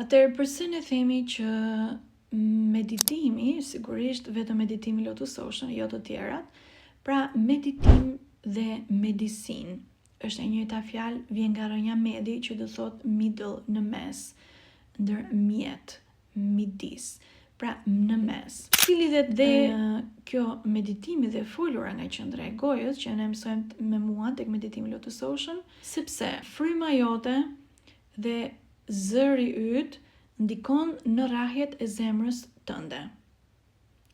Atëherë përse ne themi që meditimi, sigurisht vetëm meditimi Lotus Ocean, jo të tjerat, pra meditim dhe medicine është e njëjta fjalë, vjen nga rrënja medi që do thotë middle në mes, ndërmjet, midis, pra në mes. Si lidhet dhe kjo meditimi dhe folura nga qendra e gojës që ne mësojmë me mua tek meditimi Lotus Ocean, sepse fryma jote dhe zëri yt ndikon në rrahjet e zemrës tënde.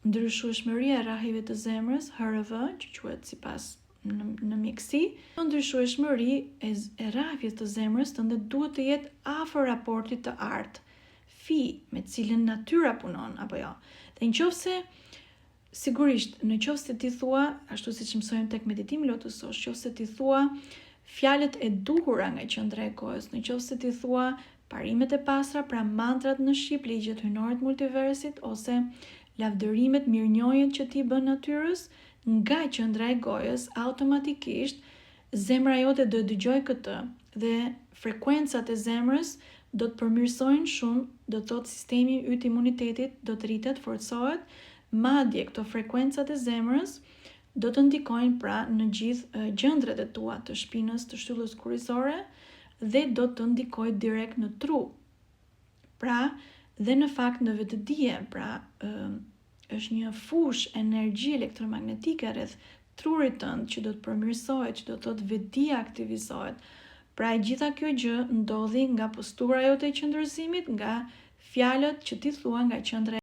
Ndryshueshmëria e rrahjeve të zemrës, HRV, që quhet sipas në, në mjekësi, ndryshueshmëri e, e rrahjes të zemrës tënde duhet të jetë afër raportit të artë, fi me cilën natyra punon apo jo. Dhe në qoftë se sigurisht, në qoftë se ti thua, ashtu siç mësojmë tek meditimi Lotus Ocean, qoftë se ti thua fjalët e duhura nga qendra e gojës, në qoftë se ti thua parimet e pastra, pra mantrat në shqip, ligjet hyjnore të multiversit ose lavdërimet, mirënjohjet që ti bën natyrës, nga qendra e gojës, automatikisht zemra jote do të dëgjojë këtë dhe frekuencat e zemrës do të përmirësojnë shumë, do të thotë sistemi yt imunitetit do të rritet, forcohet, madje këto frekuencat e zemrës do të ndikojnë pra në gjithë gjëndrat e tua të shpinës, të shtyllës kurrizore dhe do të ndikojë direkt në tru. Pra, dhe në fakt në vetëdije, pra është një fushë energji elektromagnetike rreth trurit tënd që do të përmirësohet, që do të thotë vetëdija aktivizohet. Pra e gjitha kjo gjë ndodhi nga postura jote e qendërzimit, nga fjalët që ti thua nga qendra.